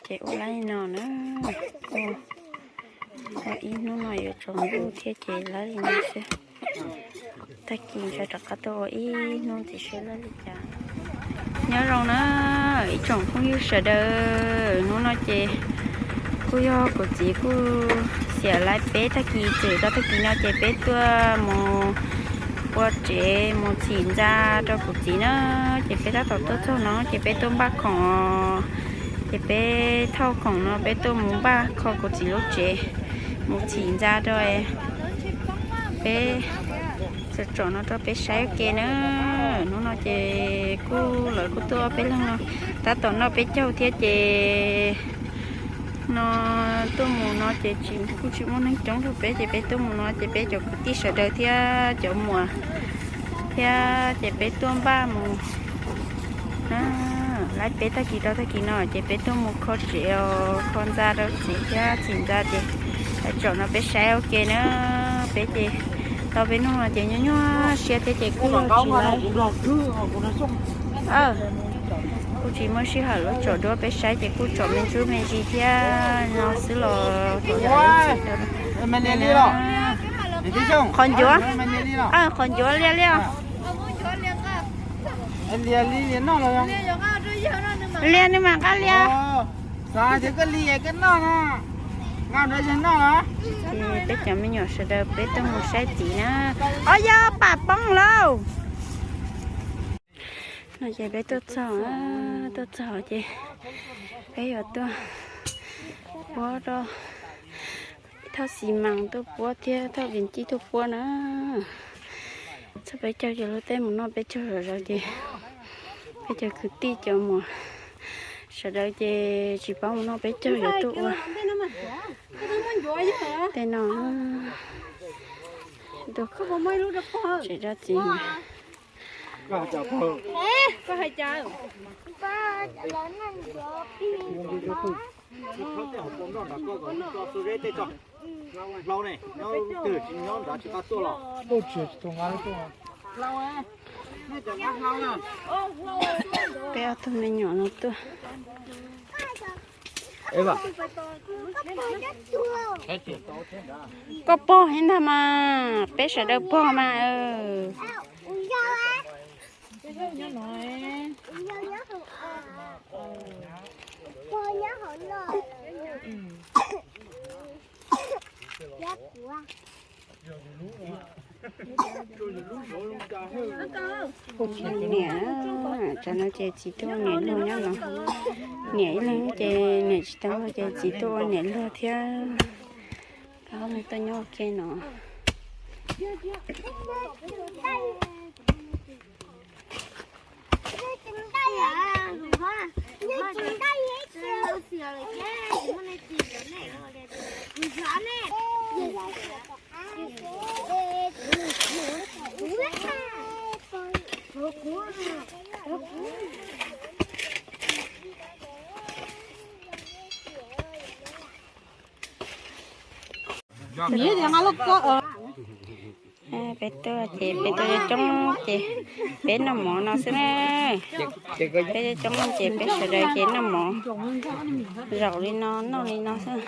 Ces ua li no na, ua ib hnub no yuav tsaus ntuj thiab ces lawv li no xwb. Tag kis ntshe rov qab tuaj ua ib hnub ntxiv seb lawv li cas. Nyob zoo na ib tsoom phooj ywg sawv daws, hnub no ces kuj yog kuv txiv kuj xiam lawv peb tag kis txwm rau tag kis no ces peb tuaj mus ua tsev mus txhim ntxa rau kuv txiv na. Ces peb tab tom tuaj txog no ces peb tuaj npaj khoom, ces peb thauj khoom no peb tuaj mus npaj kho kuv txiv lub tsev, mus txhim ntxa rau peb tsom tsom no rau peb saib ua ke na. Hnub no ces kuj lawv kuj tuaj peb leeg no, tab tom noj peb caug thiab ces no tuaj mus no ces tsis kuj tsis muaj neeg coob rau peb ces peb tuaj mus no ces peb cov kwv tij sawv daws thiab cov muam thiab ces peb tuaj npaj mus na. Lawv peb tag kis rau tag kis no ces peb tuaj mus kho tsev os, kho ntxa rau txiv thiab txhim ntxa ces lawv tsom no peb saib ua ke na. Peb ces tau peb noj no ces nyuaj nyuaj siab thiab ces kuj tsis lawv kuj tsis muaj sij hawm lawv tsom duab peb saib ces kuj tsom me ntsuj me ntsis thiab no xwb los qhov ncuav, qhov ncuav liaj liaj. Liaj nws mas nqaj liaj. Peb cov me nyuam sawv daws peb tuaj mus saib txiv na. Ob, yog pam poob lauj. No ces peb tuaj txog, tuaj txog ces peb yuav tuaj puab rau thauj xis mas tuaj puab thiab thauj viv cij tuaj puab na. Txog peb caug ces luag tej mus noj peb caug zom zaws ces peb cov kwv tij cov muam sawv daws ces tsis paub mus noj peb caug yuav tuaj ua tej no. Tsis dab tsi. Peb ob tug me nyuam no tuaj. Koj pog thiab ntag mas, peb sawv daws pog mas. Niam, tsam no ces txiv tuaj ua niam luag nyob no. Niam ib leeg ces niam tsis tau luag ces txiv tuaj ua niam luag thiab. Ob leeg tuaj nyob ua ke no. Peb tuaj ces peb tuaj coob coob ces peb noj mov no xwb na. Peb coob coob ces peb sawv daws ces noj mov zaum li no noj li no xwb.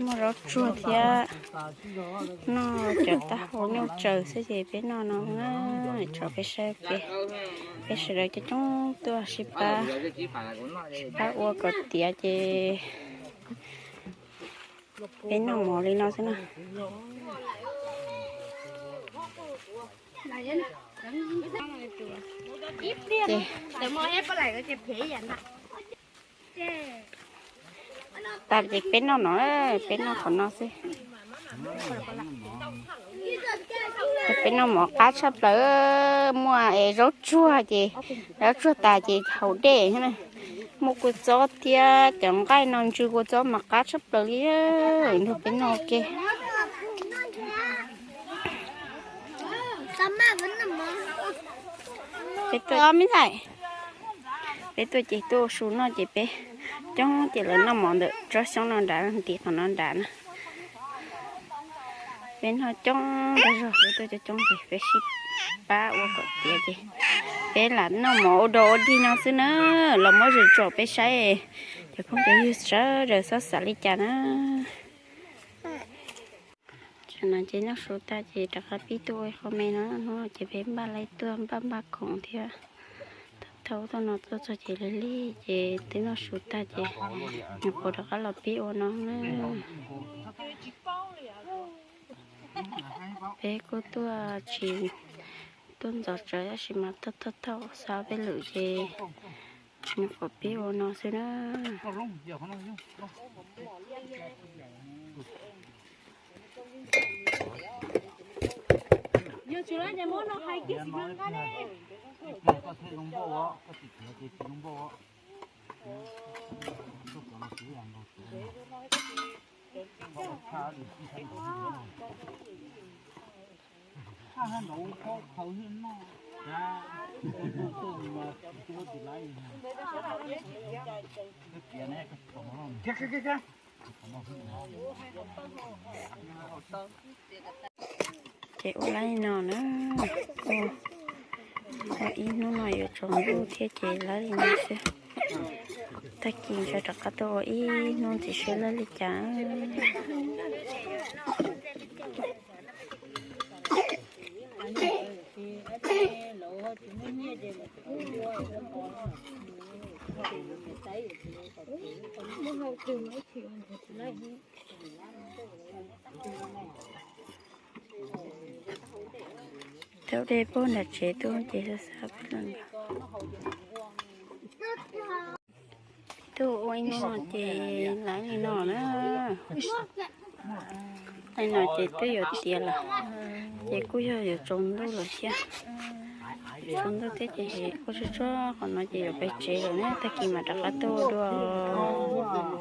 Muaj zaub tsuag thiab noj cov taub hau nyuj tsaws xwb ces peb noj no na. Tso peb saib, peb sawv daws coob coob tuaj sib pab, sib pab ua kom tiav ces peb noj mov li no xwb na. Ces tas ces peb noj no, peb noj qhov no xwb. Peb noj mov qab tshaj plaws, muaj zaub tsuag ces, zaub tsuag tas ces haus dej. Muaj kua txob thiab cov nqaij no ntsw kua txob mas qab tshaj plaws li. Nrog peb noj ua ke. Peb tuaj, me ntxhais, peb tuaj ces tuaj ua su noj ces peb coob ces lawv noj mov ntawm tsob xyoob no nrad, ntim qhov no nrad na. Peb noj coob tag zog, peb tuaj coob coob ces peb sib pab ua kom tiav ces Peb lam noj mov ua dog ua dig no xwb na, los muab zem tsom peb saib, cov phooj cov ywg sawv daws xob xav li cas na. Tam no ces noj su tag ces rov qab pib tuaj ua qho me no, hnub no ces peb npaj laib tuaj npaj npaj khoom thiab. Thauj tuaj no tuaj txog ces lig lig ces twb noj su tag ces nyuam qhuav rov qab los pib ua no na. Peb kuj tuaj tsis tuaj ntxov tsawv tab sis mas thauj thauj thauj xav peb lwm ces nyuam qhuav pib ua no xwb na. Ces ua laib li no na, ua ib hnub no yuav tsaus ntuj thiab ces laib li no xwb. Tag kis ntshe rov qab tuaj ua ib hnub ntxiv seb laib li cas. Thaub dej puag nram tsev tuaj ces xav xav peb los ntawd. Tuaj ua ib hnub no ces laib li no na. Laib no ces twb yuav tiav lawm, ces kuj yog yuav tsaus ntuj lawm thiab. Tsaus ntuj thiab ces ua tsuag tsuag qhov no ces yuav pem tsev lawm na, tag kis mam rov qab tuaj ua dua.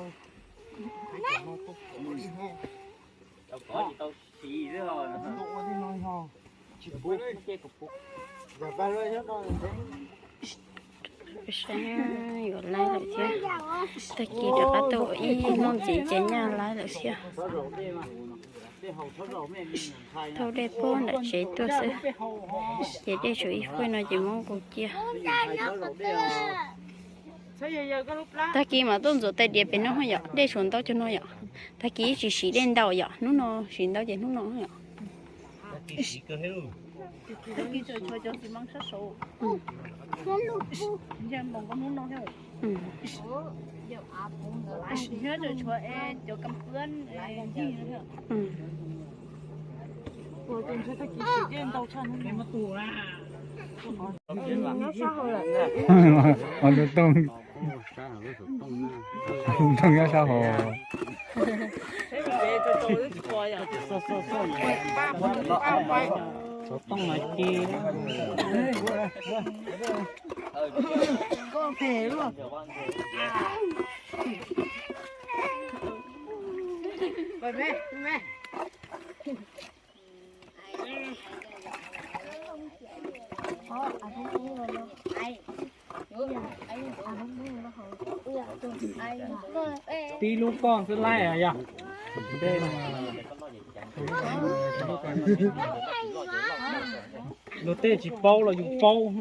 Peb saib yuav laib lawm thiab, tag kis rov qab tuaj ua ib hnub ntxiv ces nyaj laib lawm thiab. Thaub dej puag nram tsev tuaj xwb, ces dej tshuav ib fwj no ces muab nqus cia. Tag kis mam tuaj ntxuav tais diav pem no yom, dej tshuav ntau cog no yom. Tag kis tsis siv dej ntau yom, hnub no siv ntau ces hnub no yom. Tus tooj nyob sab hauv. Xov tooj no ci. Tib lub koj xwb laib yog. Luag tej tsis paub los yus paub.